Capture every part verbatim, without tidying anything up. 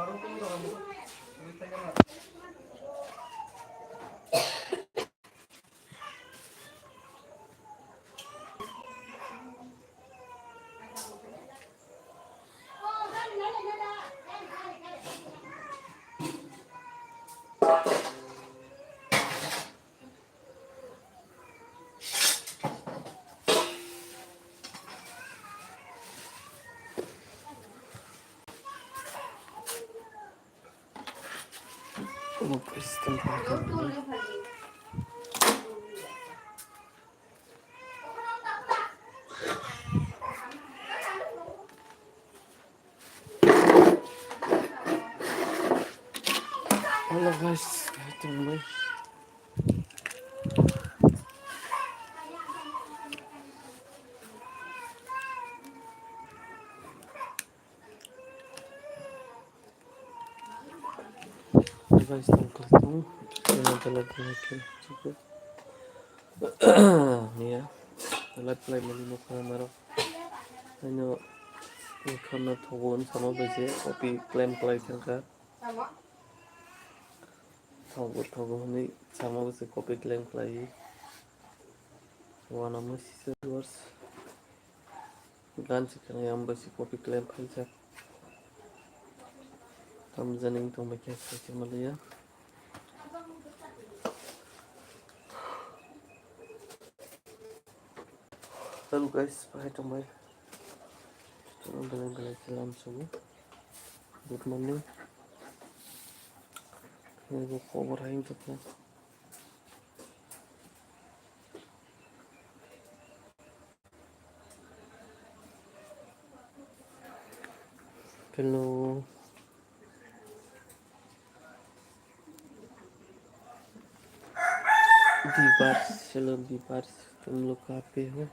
Hello guys, welcome back. Guys, tong kha tong. Ano tala tala khe. Niya. Tala play mani mo kha maro. Ano khana thogo sama bese copy claim play thangka. Thogo thogo hwnwi sama bese copy claim play. Wana mo sisa viewers. Gan se kang yang bai se copy claim phaijak. Tamjani tong bai khe sai se malaya. Hello guys, bahai tong bai. Tong belai belai khe lam sugo. Good morning. Ini khobor hai wngkha. Hello. Bibars, hello Bibars, तुम लोग कहाँ पे हो?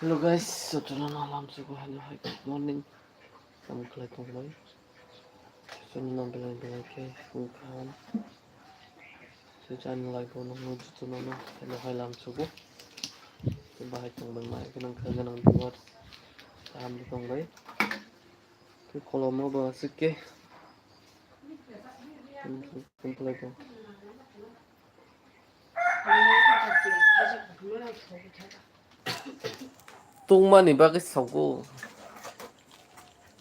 Hello guys, jotono no lamsugo, hello, hi, good morning. Tamo khlai tongbai. Jotono no belai belai khe phung kaham. Sejani live o nukno jotono no hello hai lamsugo. Bahai tongbai mai gwnang kha gwnang duar. Kaham tongbai. Kolomo bo aswk khe. Tamo khlai tong. Tungmani bagwi sogo.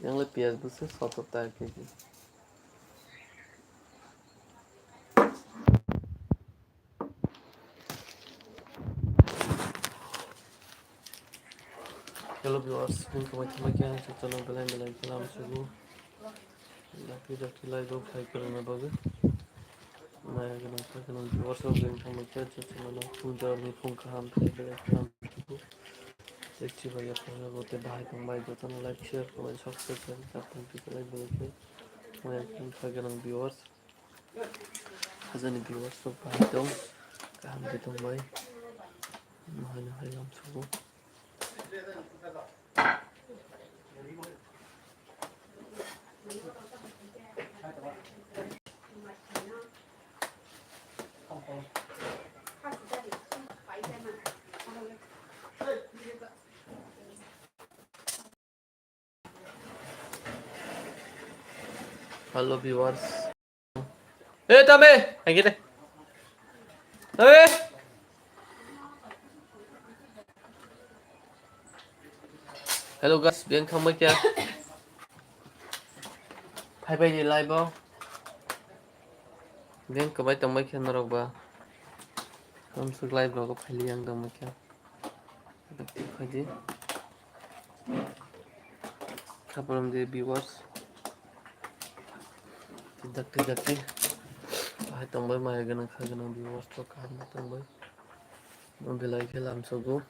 Yang le piyaj bwswk sotok ta khe. Hello viewers, welcome back to my channel. Jotono belai belai salam sugo. Dakti dakti live o phai kwrwngna bagwi. Maya gwnang kha gwnang viewers rok, jotono no phung jora ni phung kaham khe belai kaham. Tei chibai ya phai rok tei bahai tong bai jotono like, share, comment, subscribe khe tap tong twi belai belai khe. Maya gwnang kha gwnang viewers. Hajani viewers rok bahai tong, kaham khe tong bai. Nohai nohai lam sugo. Hello viewers. Eh, tame, hai gede. Tame. Hello guys, beng thangbai kya? Phai bai di live o. Beng kwbai tongbai khe norok ba. Kamswk live rogo phaili yang tongbai khe. Dakti phaidi. Khapalom de viewers. Dakti dakti. Bahai tongbai maya gwnang kha gwnang viewers to kaham tongbai. Belai khe lamsogo.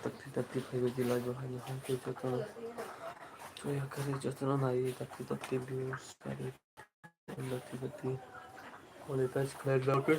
Dakti Tati phaibaidi live o haino hwnkhe jotono chuya kari jotono naiwi tati tati views kari tati tati monetize khlai rwkhe.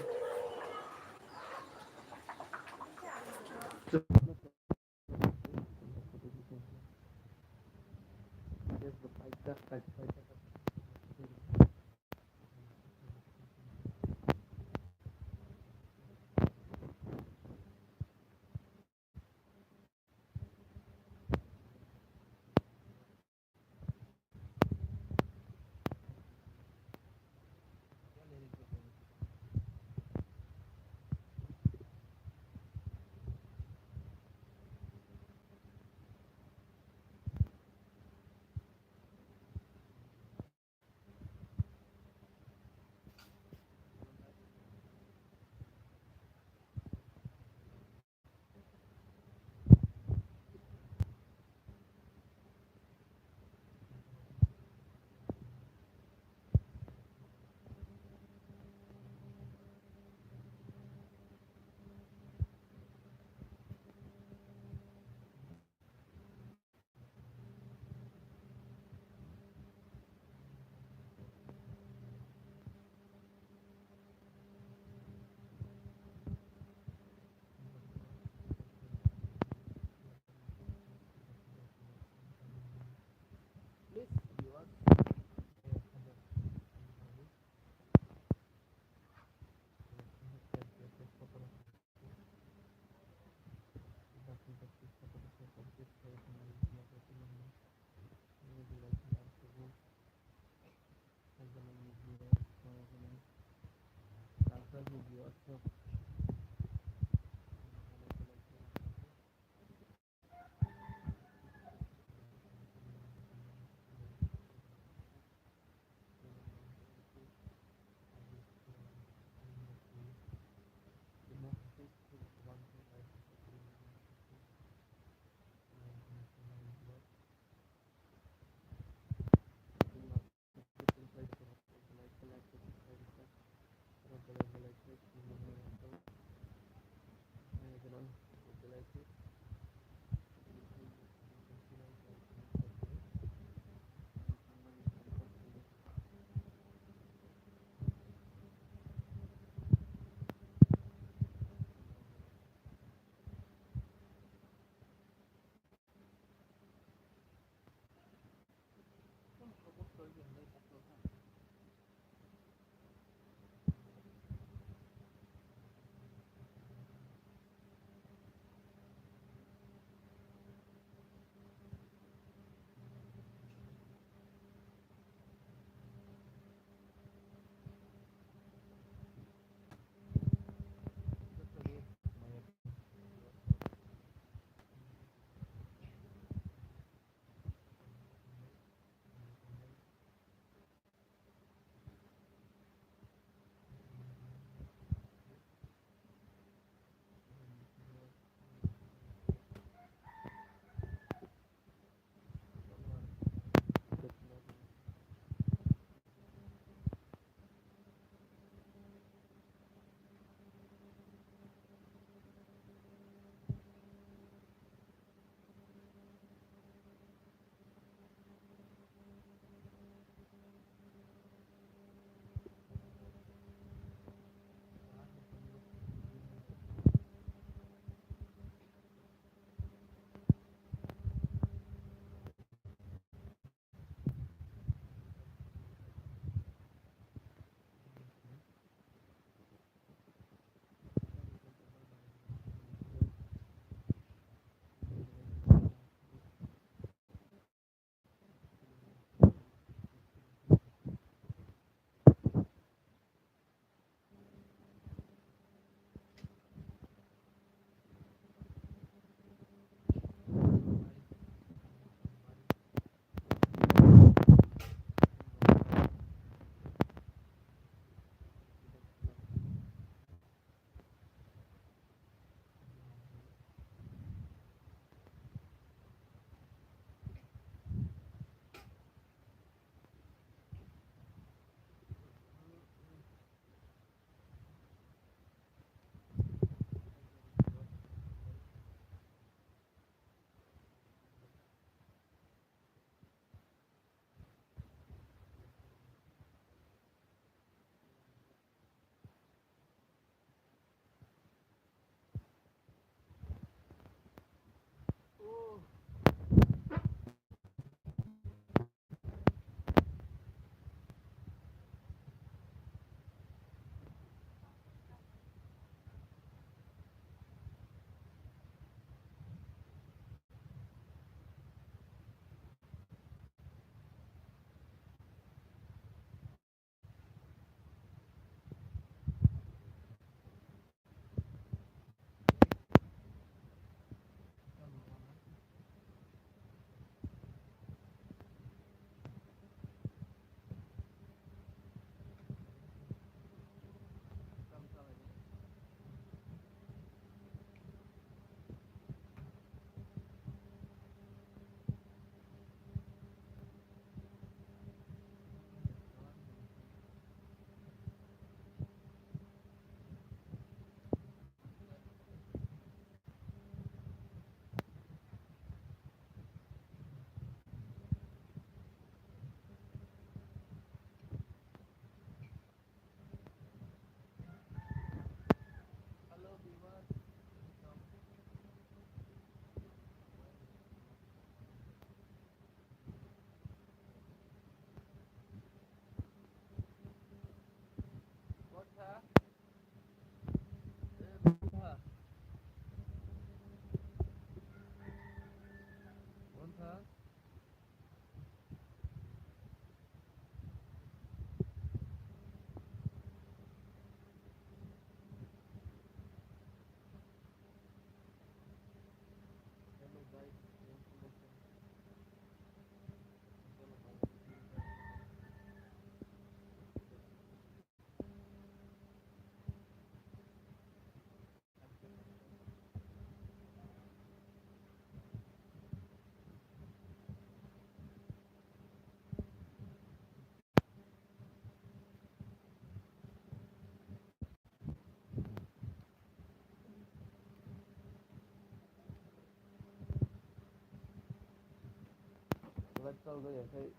Laptop ga ya khai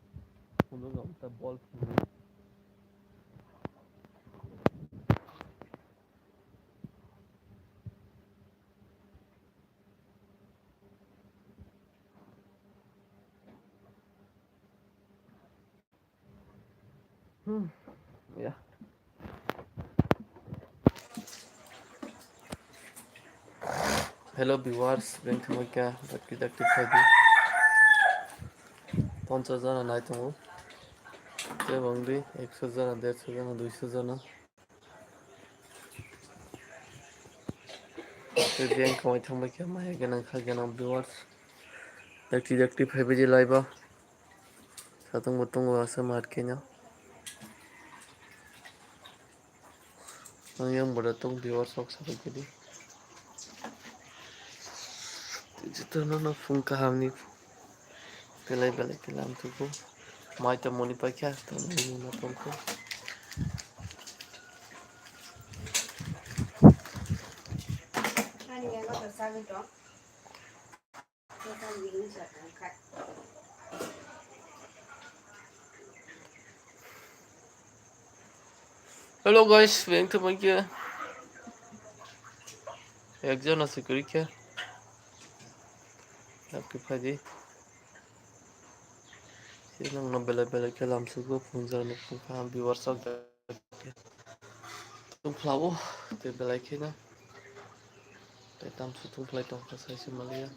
phone ga ta bol phone. Hmm, ya. Hello viewers, beng thangwi kha dakti dakti phaidi. Ponchas jona nai tongo. Tei bangdi ekso jona, derso jona, duiso jona. Tei beng thangwi thangbai kha maya gwnang kha gwnang viewers. Dakti dakti phaibai di live o. Satung bo tongo asa mat khe no. Ang yang boda tong viewers rok sabai khe di. Jotono no phung kaham ni belai belai khe lam thugo. Mai to moni paikha to moni na tongkho. Hello guys, beng thumai khe ekjon ase kwrwi khe. Dakti phaidi. Sinong no belai belai khe lam sugo phungjani phung kaham viewers rok. Tungphlao tei belai kheno tei tamsuk tungphlai tongkha saisa maliya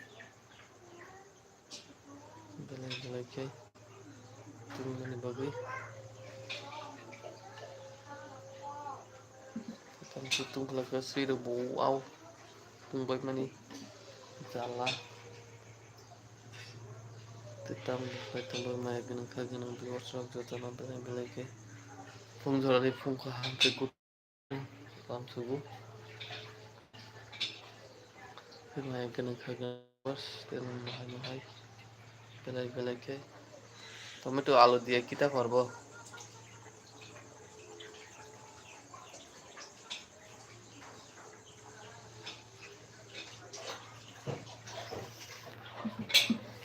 belai belai khe tungmani bagwi tamsuk tungphlai khe swirok bo au tungbaimani jala. Tei tamni bai tongbai maya gwnang kha gwnang viewers rok jotono belai belai khe phung jorani phung kaham tei good kaham sugo. Tei maya gwnang kha gwnang viewers tei nwng bahai no hai belai belai khe tomato alu diya kita korbo.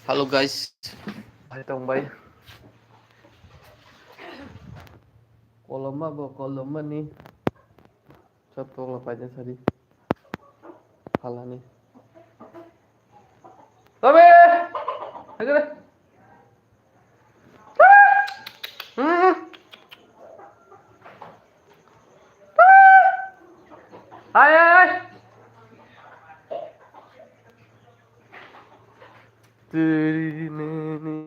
Hello guys, hai tong bai. Koloma bo koloma ni. Sab tokla paida sari. Halani. Tabe! Agre. Hmm. Ai, ai, ai. Tiri nini.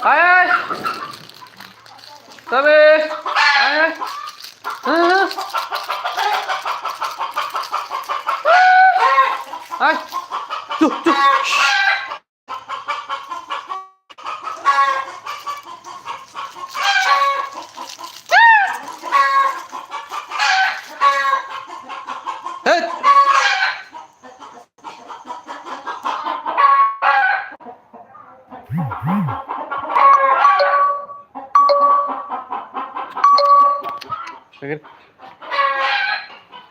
Ai, ai. Tabe. Ai, ai. Ah. Ai. Tuh, tuh. Hei.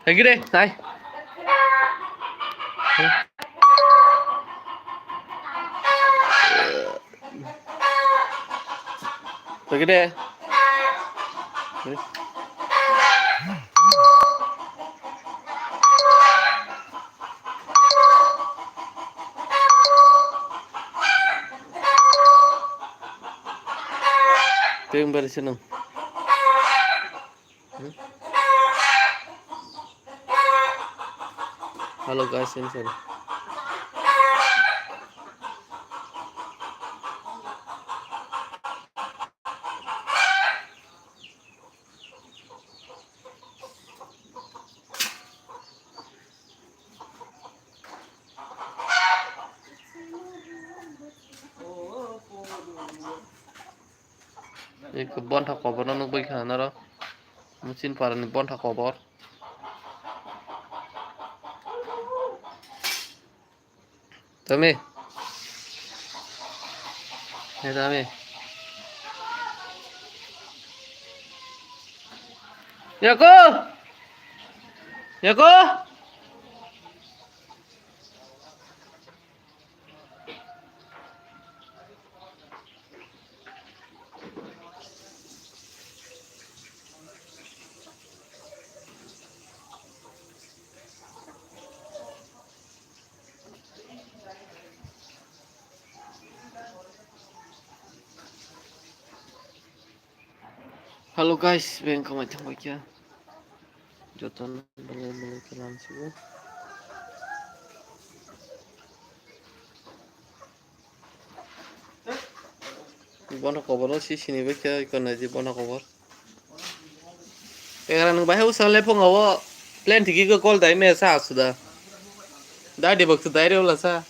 Hei, gire, nai. Pagide. Teng bari senang. Hello guys, ini saya. Eko bontha koborno nukgwi kha naro. Muchin parani bontha kobor. Tame. Hey, dame. Yako! Yako! Hello guys, beng kamai thangbai kya. Jotono belai belai khe lamsugo. Bono kobor o si sini bai khe, iko naidi bono kobor. Ekra nwng bahai usa le phungo o plane ticket ko call dai me sa asuda. Dai de baksu dai re ula sa.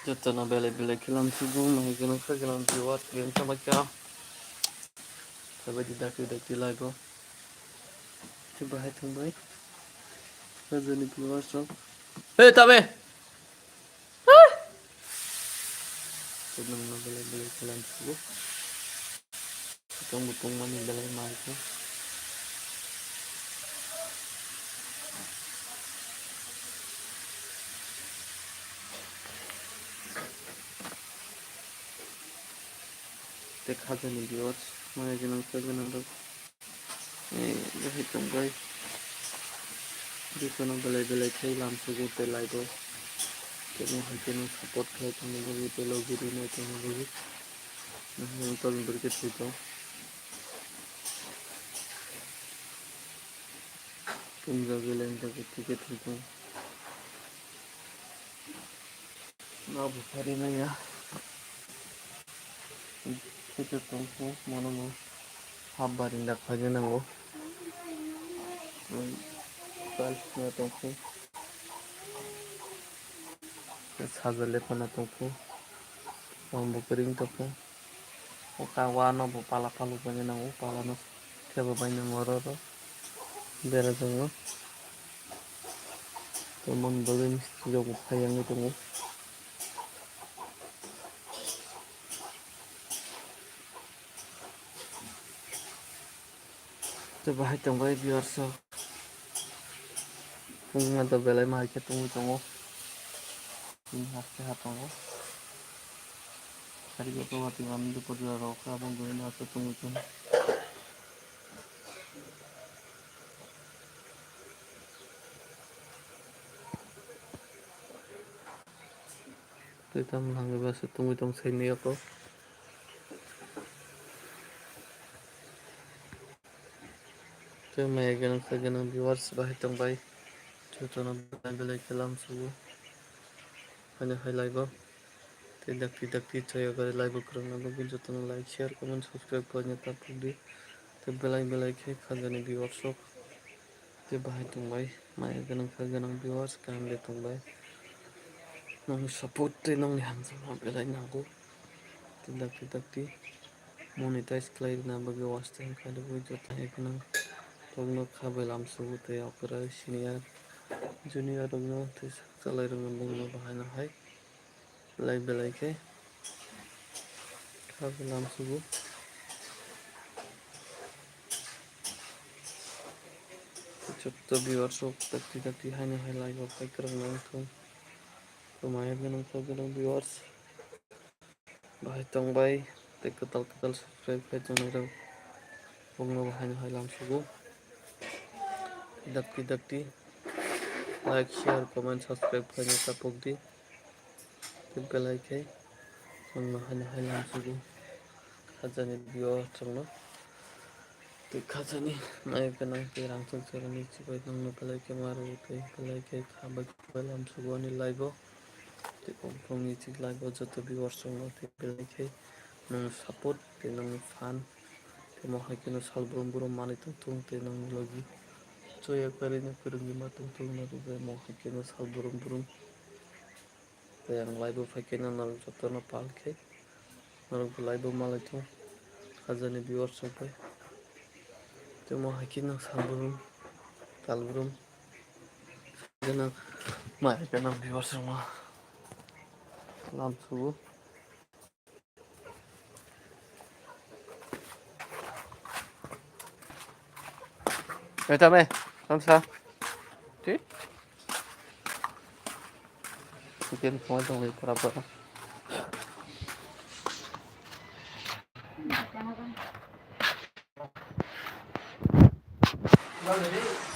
Jotono belai belai khe lamsugo, mai gwnang kha gwnang viewers, beng tama kya. Sabai di dakti dakti live o. Tei bahai thangbai. Rajani viewers rok. Hey, tabe! Tei nwngno belai belai khe lamsugo. Tongbo tongmani belai mai khe. Tei khajani viewers, maya gwnang, sa gwnang rok. Eh, bahai tongbai. Jotono belai belai khe lamsugo tei live o. Tei mo hai khe no support khlai tongna bagwi tei logi rwna tongna bagwi. Nahung tong bwrwi khe thwi tong. Punjagwi lengjagwi thwi khe thwi tong. Nabo phari maya. Kheto tongkhu, mono mo hap barinda khaina nango. Tiles no tongkhu. Sajale phano tongkhu. Tongbo kwrwng tongkhu. O ka wano bo pala pala baina nango, pala no thebo baina nango oro ro. Bera jwngo. Tei mon bagwi mistri rok bo phai wngwi tongo. Tei bahai tongbai viewers rok. Wngma to belai ma hai khe tongwi tongo. Tini haste ha tongo. Sari joto watwi mani dupo jora rok kha, aboni bagwi no aswk tongwi tongo. Tei tamo hwnwi bwswk tongwi tong saini yokho. Tei maya gwnang sa gwnang viewers bahai tongbai. Jotono belai belai khe lamsugo. Haino hai live o. Tei dakti dakti chaya gari live o kwrwngna bagwi jotono like, share, comment, subscribe khlaina ta phukdi. Tei belai belai khe khajani viewers rok. Tei bahai tongbai, maya gwnang kha gwnang viewers, kaham de tongbai. Nokni support tei nokni hamjakma belai nango. Tei dakti dakti monetize khlai rwna bagwi watch time khlai rwgwi joto hai gwnang rokno kha bai lamsugo tei okra senior junior rokno tei sak chalai rwngno bongno bahaino hai. Belai belai khe kha belai lamsugo. Joto viewers rok dakti dakti haino hai live o phai kwrwng nang thung. Kwmaya gwnang kha gwnang viewers. Bahai tongbai tei kwtal kwtal subscribe khai tongnai rok bongno bo haino hai lamsugo. Dakti dakti like, share, comment, subscribe khlaina ta pokdi. Tei belai khe nwngno haino hai lamsugo. Khajani viewers rokno. Tei khajani maya gwnang tei rangchak chorani chibai nwngno belai khe ma rwo tei belai khe kha bai khe bai lamsugo ani live o. Tei bongni thik live o joto viewers rokno tei belai khe nwng support tei nwng fan tei mo hai kheno sal brum brum manwi tongthung tei nwngni logi choya kwrwino kwrwngwi ma tongthung norok bai mo hai kheno sal brum brum. Tei ang live o phai khe norok jotono pal khe norok bo live o malai thung khajani viewers rok bai. Tei mo hai khe no sal brum Salbrum. Gana mai gana viewers rok ma lam subu. Eta me, tamsa. Ti? Chicken point tong le pura pura.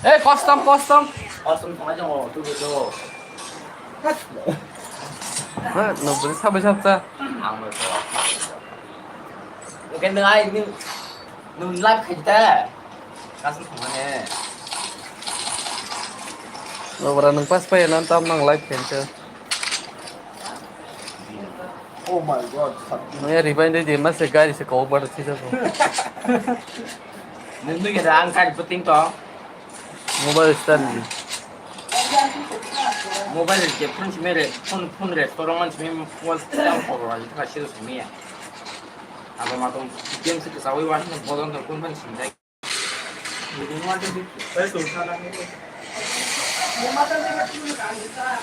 Eh, custom, custom. Custom thangna jong, tu tu. Ha, no beri sabai sabta. Ang no. Oke, nang ai ni, nang live khai ta. Custom thangna ne. No bara nang pas pai nan tam nang live khai ta. Oh my God, fuck. Nang ya rewind dei, mas se gari se kau bar sisa ko. Nang tu ya ang kai puting to. Mobile stand. Mobile je phone simi re, phone, phone restaurant man simi mobile stand ko ro, ta sila simi ya. Aba ma tong game se sa wai wan, bodon to kun ban simi dai.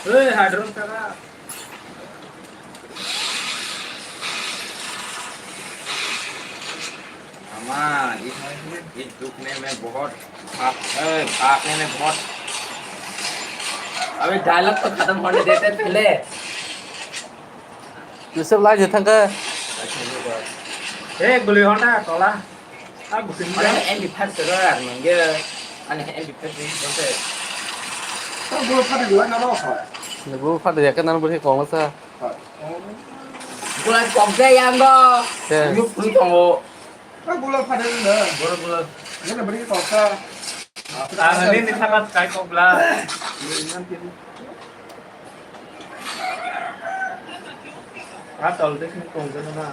Hey, hadron tara. Ama, is, is dukh mein main bahut, baap, eh, baap ne main bahut. Abhi dialogue to khatam hone dete pehle. Yusuf lai je thangka. Hey, guli honda tola. Ah, guli honda. Ani M P five sero ar mangge. Ani M P five ni bonte. Guli phadi gula na ro. Guli phadi ya kana beri kong sa. Gula kong se yang go. Yes. Yuk pun tongo. Ka gula phade na. Gula, gula. Gula beri kok sa. Ang ni ni thakat kai kok gula. Ka tol de ni kong na.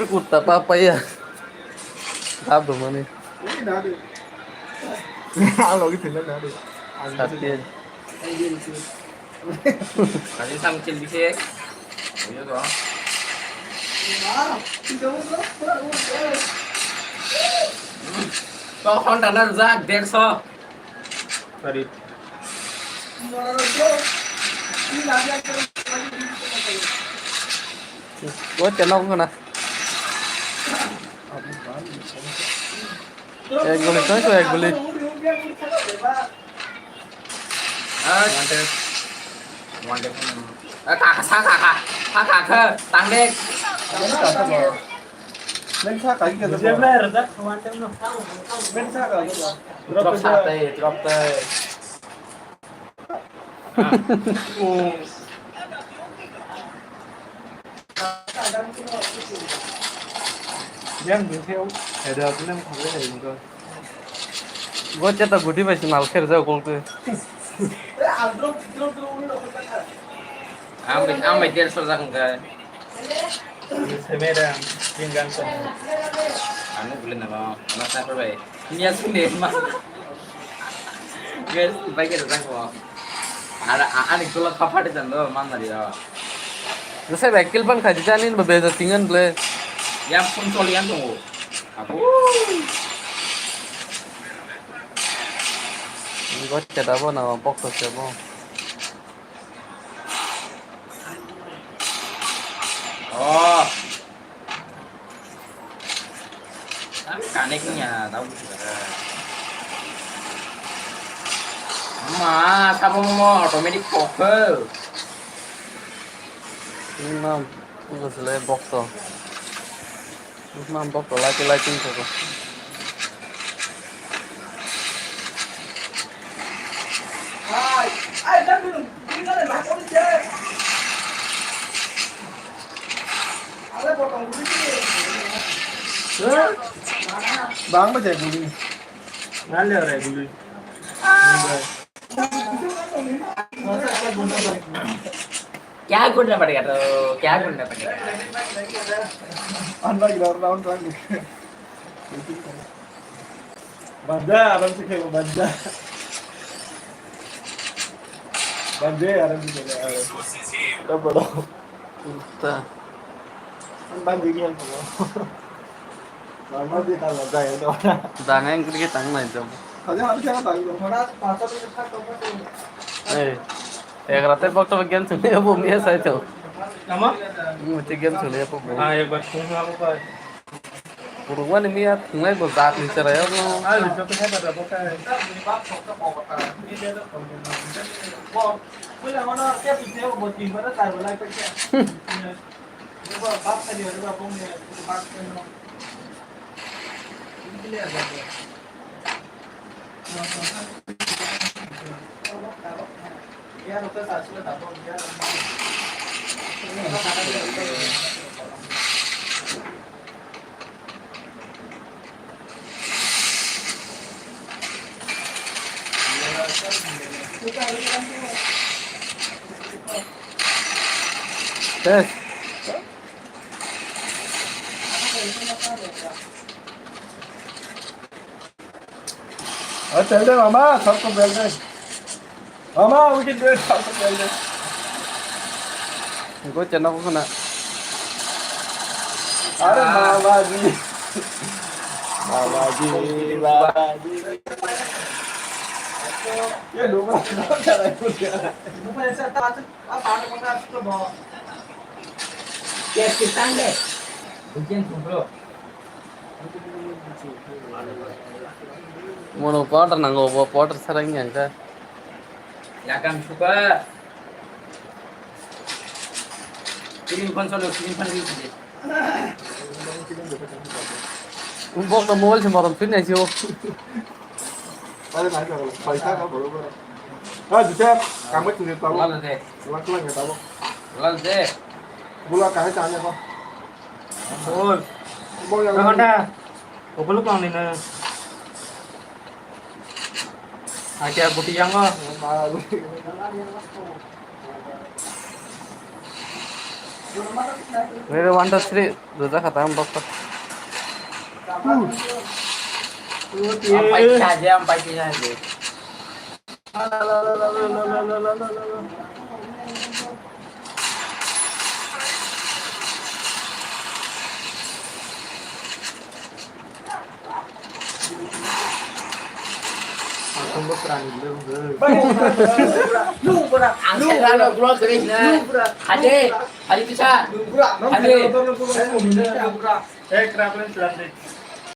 Kutta papaya. Apa mana? Alo gitu lah nade. Sakit. Tadi sambil bisi. Iya toh. Toh Honda na jak derso. Tadi. Gua channel kena. Ek guli, kau itu ek guli. Ah, mantap. Mantap. Eh, kakak, sang kakak. Sang kakak, tangdek. Neng sa kai ka. Jebla rda, mantap no. Neng sa kai ka. Drop sa tai, drop tai. Yang bini theo, ada tu nang kau ada yang kau. Gua cetak gudi masih nalker jauh kau tu. Ang bai, ang bai der so jang kau. Semera, pinggan kau. Anu boleh nama, nama siapa bai? Niya sini ma. Guys, bai kere jang ko. Ara ani gula khapade jan do man mari ro. Nusai bai kilpan khaji jani ba beja tingan ble. Ya phone choli yang tongo. Abu. Goccha da bo na box se bo. Oh. Ang kanek niya, tau buji kara. Ma, sabo mo automatic kok. Ini mam, itu sele bok to. Mam bok to lagi lagi to. Bang ba jai guli. Nale ore guli. क्या करना पड़ेगा तो, क्या करना पड़ेगा? Unlock round, round, round. Banda, aram se khe banda. Banda, aram se khe, aram se. Double. Kuta. Banda gyan ko. Mama di kala jai do. Dangai ngri ke tang nai jam. Kaje hadi kala tang do. Mara pasa de kha to. Eh. Egra te bok to game chuli abo miya sai to. Nama? Hmm, te game chuli abo. Ah, ek bar phone abo pai. Purungmani miya thunglai bo jat ni cherai abo. Ah, joto hai bata bo kai. Test. Oh, tell them, Mama, sabko bel de. Mama, we can do it, sabko bel de. Go chana ko na. Are Mama ji. Mama ji, Mama ji. Ye, no, no, no, no, no, no. Yes, kita deh. Hujan tuh, bro. Mono powder nango, bo powder sarang yang ka. Yakam suka. Kirim phone solo, kirim phone use de. Bok na mobile se morom twi nai sio. Pare nai ka, paisa ka boro boro. Ah, jita, kama tuni tabo. Lal de. Lak lak tabo. Lal de. Bula kahai tanya ko. Bol. Bol yang mana? Obolo kang ni na. Acha guti yang ko. Ready, one, two, three. Duda kata ang bok. Ang pai kisa aja, ang pai kisa aja. Ade, ade bisa. Ade. Eh, kerap ni selanjutnya.